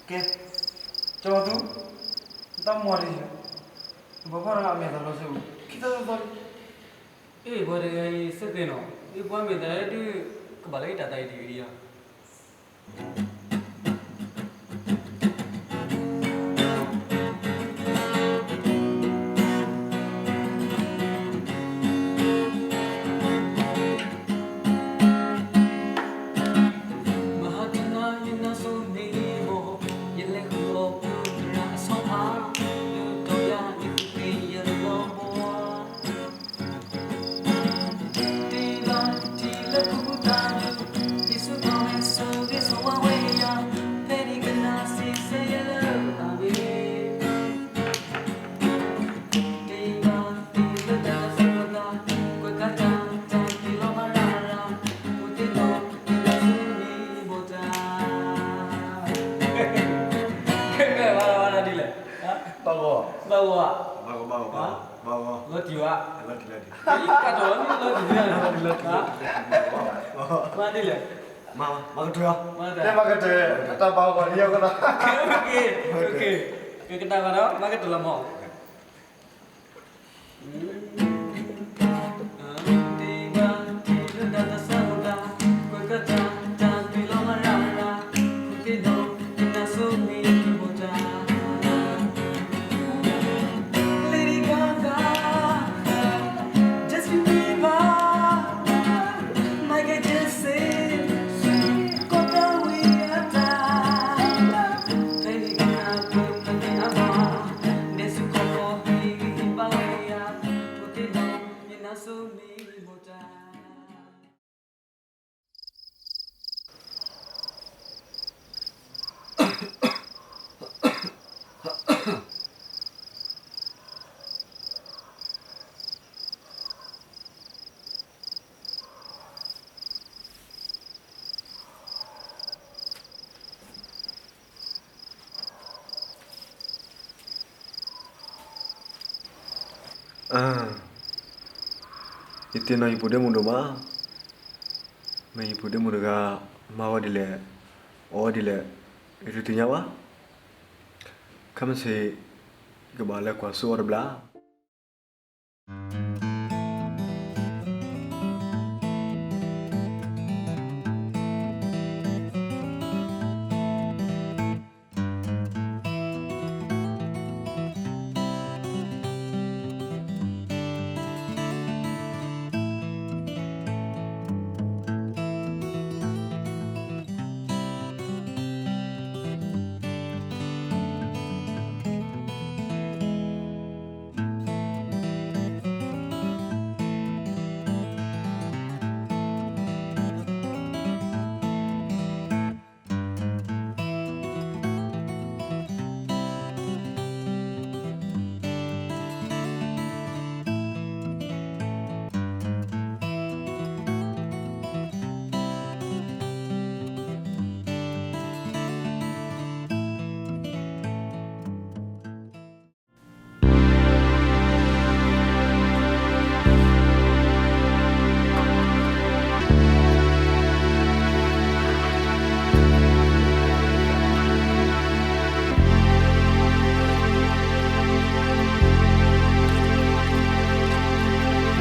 ကဲ, ကၠီသူ, နတၢ်မၤဒ်လဲၣ်, နပှၤဖီၣ်တၢ်အမဲာ်သးလီၤဆၢပူၤ ခံသီသီသီလံ. အ့ၣ် ပှၤတဂၤအံၤစ့ၢ်ကီးနီၤ, အ့ၣ်ပှၤမဲာ်သးဒုး ကဘၣ်လၢအတၢ်သးအံၤတဂ့ၤယၤ ဘၣ်ဂီၤ, ဘၣ်ဂီၤ, ဘၣ်ဂီၤ, ဘၣ်ဂီၤ, လီၤတံၢ်ဝဲ, လီၤတံၢ်, လီၤတံၢ်, လီၤတံၢ်, မၤဒ်လဲၣ်, မၤကတၢၢ်, မၤကတၢၢ်, တၢ်ဘၣ်ဂီၤဒ်ယကဒီး, ကဲကတၢၢ်ဘၣ်ဒီး မၤကတၢၢ်လီၤမး.ယတ့ၢ်နီၢ်ဟံၣ်ဖိဒ့မုၣ်ဒိၣ်မး, မ့ၢ်ဟံၣ်ဖိဒ့မုၣ်တဂၤ မၤဝဲဒ်လဲၣ်, အီၣ်ဝဲဒ်လဲၣ်, ယတသ့ၣ်ညါဘၣ်. ခဲမုၢ်ဆ့ၣ် ယကဘၣ်လဲၤကွၢ်စိအီၤတဘျီ.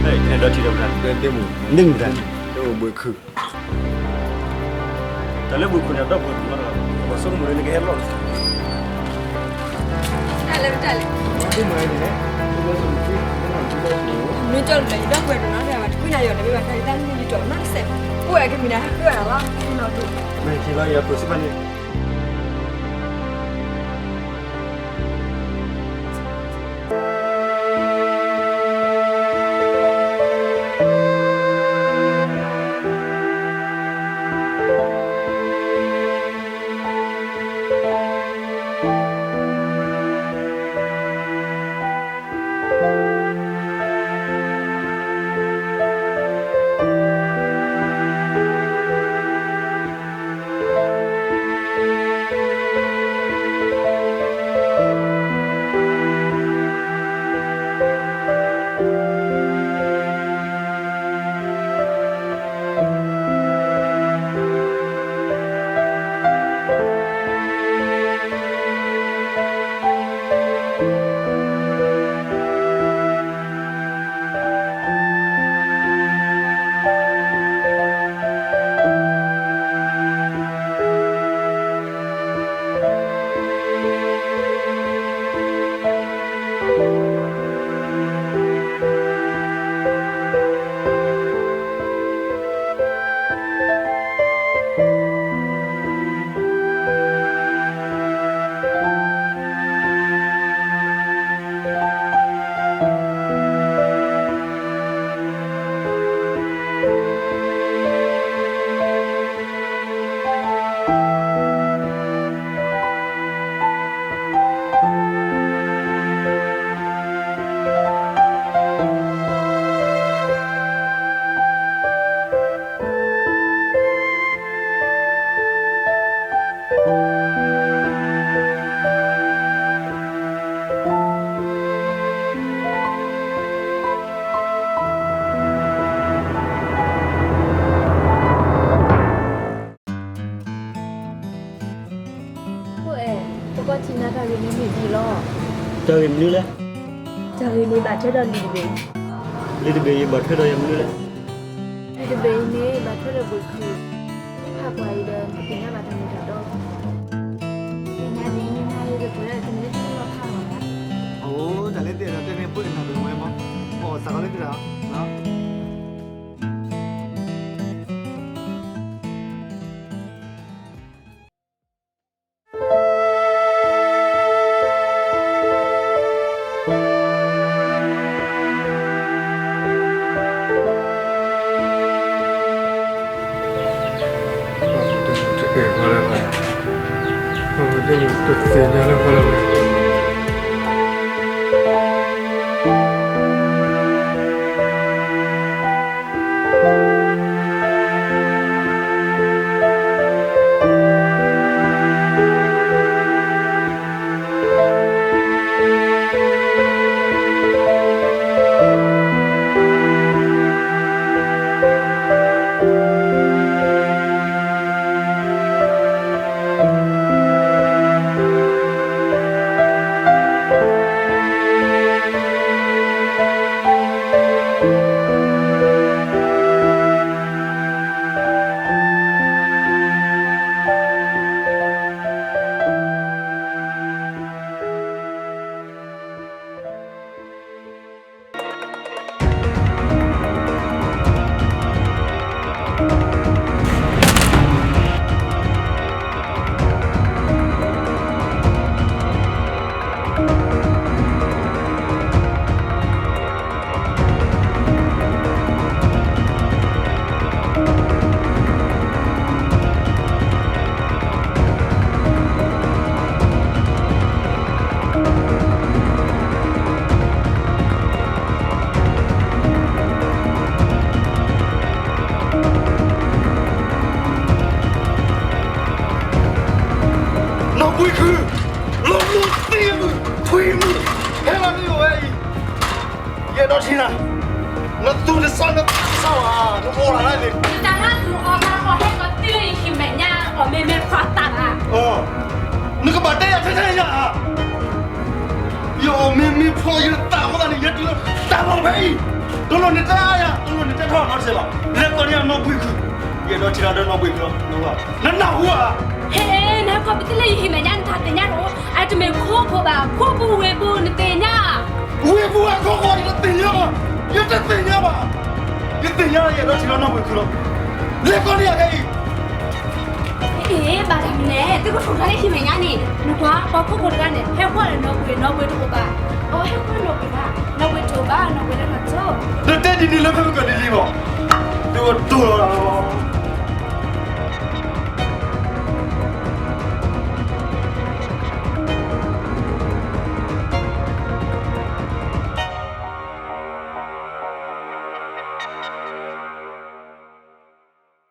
အဲၣ်ဒိးထံၣ်ဒီးမတၤ, ဒ့မုၣ်, ဒ့မုၣ်တၢ်, ဒ့မုၣ်ဘှံးခုၣ်, တၢ်လၢဘှံးခုၣ်န့ၣ် ဒီပုၢ်ဝဲၢ်တနီၤလီၤ, ပှၤဆိကမိၣ်လၢနကဟဲလီၤ, တၢ်လဲၣ်, တၢ်လဲၣ်, မ့ၢ်ကၠီၣ်တဘျီ ယဒီပုၢ်ဝဲၢ်တနီၤတဂၤဘၣ် တကွံနၤယီၤတမ့ၢ်ဘၣ် တၢ်ဂ့ၢ်တၢ်မနုၤယတီၢ်နီတစဲး, အိၣ်ဝဲကမံၤနၤဟဲဃုအီၣ်တၢ်လီၤ, နီၢ်ဒိၣ်, မ့ၢ်က့ၤလီၤ ယၤပၢၢ်စ့ၢ်ကီးန့ၣ်. ယမနုၤလဲၣ်. တၢ်ဂ့ၢ်န့ၣ်ဘၣ်ထွဲဒီးလံာ်တဘ့ၣ်, လံာ်တဘ့ၣ်အံၤဘၣ်ထွဲဒီးယမနုၤလဲၣ်. လံာ်တဘ့ၣ်အံၤန့ၣ် ဘၣ်ထွဲဒီးဘုၣ်ခုၣ်, ဖးကွၢ်အံၤဒီးနသ့ၣ်ညါဘၣ်တၢ်မ့ၢ်တၢ်တီ, သ့ၣ်ညါန့ၣ် နမ့ၢ်ဟ့ၣ်သကိးဒီး တမ့ၢ်တၢ်လီၤဖးလီၤ. အိၣ် တၢ်လၢသ့ၣ်ဒီးတဲန့ၣ် ပှၤနၢ်ပၢၢ်ဝဲမး, ပှၤစးထီၣ်လၢသ့ၣ်ဒီး နီၢ်ဘှံးခုၣ်, လီၤမုၢ်သံမုၢ်ထွံမုၢ် ဟဲလီၤန့ၢ်အဝဲအံၤ, ယအဲၣ်ဒိးထံၣ်နၤ, နသူၣ်နသးနသးဘၣ်, နအိၣ်လၢ်လၢ်န့ၣ်, တၢ်လၢသူၣ်အီၣ်သးအီၣ်ဟဲကီးတုၤလၢယဟံၣ်မဲာ်ညါ အီၣ်မ့ၢ်မ့ၢ်ဖျီသးဘၣ်, နကဘၣ်တဲယၤထဲထဲယၤဧါ, ယအီၣ်မ့ၢ်မ့ၢ်ဖျီယသးအဃိသတးန့ၣ် ယဲတုၤလၢတၢ်လီၢ်ဖဲအံၤ, တလိၣ်နတဲအါယၤ, တလိၣ်နတဲထီၣ်နီတစဲးဘၣ်, လဲၤကိးန့ၢ်အနီၢ်ဘှံးခုၣ်, ယအဲၣ်ဒိးထံၣ်နၤဒီးနီၢ်ဘှံးခုၣ်လီၤ, နနၢ်ဟူဧါ. ဟဲ နဟဲခီပတုၤလၢယဟံၣ်မဲာ်ညါ နတၢ်သ့ၣ်ညါတအိၣ်, အတမ့ၢ်ခိခိၣ်ဘၣ်, ခိပူၤဝ့ၢ်ပူၤနသ့ၣ်ညါ, ဝ့ၢ်ပူၤအခိခိၣ်ယတသ့ၣ်ညါဘၣ်, ယတသ့ၣ်ညါဘၣ်, ယသ့ၣ်ညါယအဲၣ်ဒိးထံၣ်လီၤနီၢ်ဘှံးခုၣ်လီၤ, လဲၤကိးန့ၢ်ယၤခဲအံၤ အ့ ဘၣ်တၢ်မနုၤလဲၣ်, သုကထိၣ်ထီၣ်လၢဟံၣ်မဲာ်ညါန့ၣ်, နကွၢ် ပှၤခိခိၣ်တဂၤန့ၣ် ဟဲကွၢ်လၢနီၢ်ဘှံး, နီၢ်ဘှံးတအိၣ်ဘၣ်, အဝဲဟဲကွၢ်နီၢ်ဘှံးဘၣ်, နီၢ်ဘှံးတအိၣ်ဘၣ်, နီၢ်ဘှံးလၢနီၢ်ထိ, နတဲဒ်န့ၣ်လၢဖဲပကၢၢ်လံၤလံၤမး, သုကတိၤလီၤ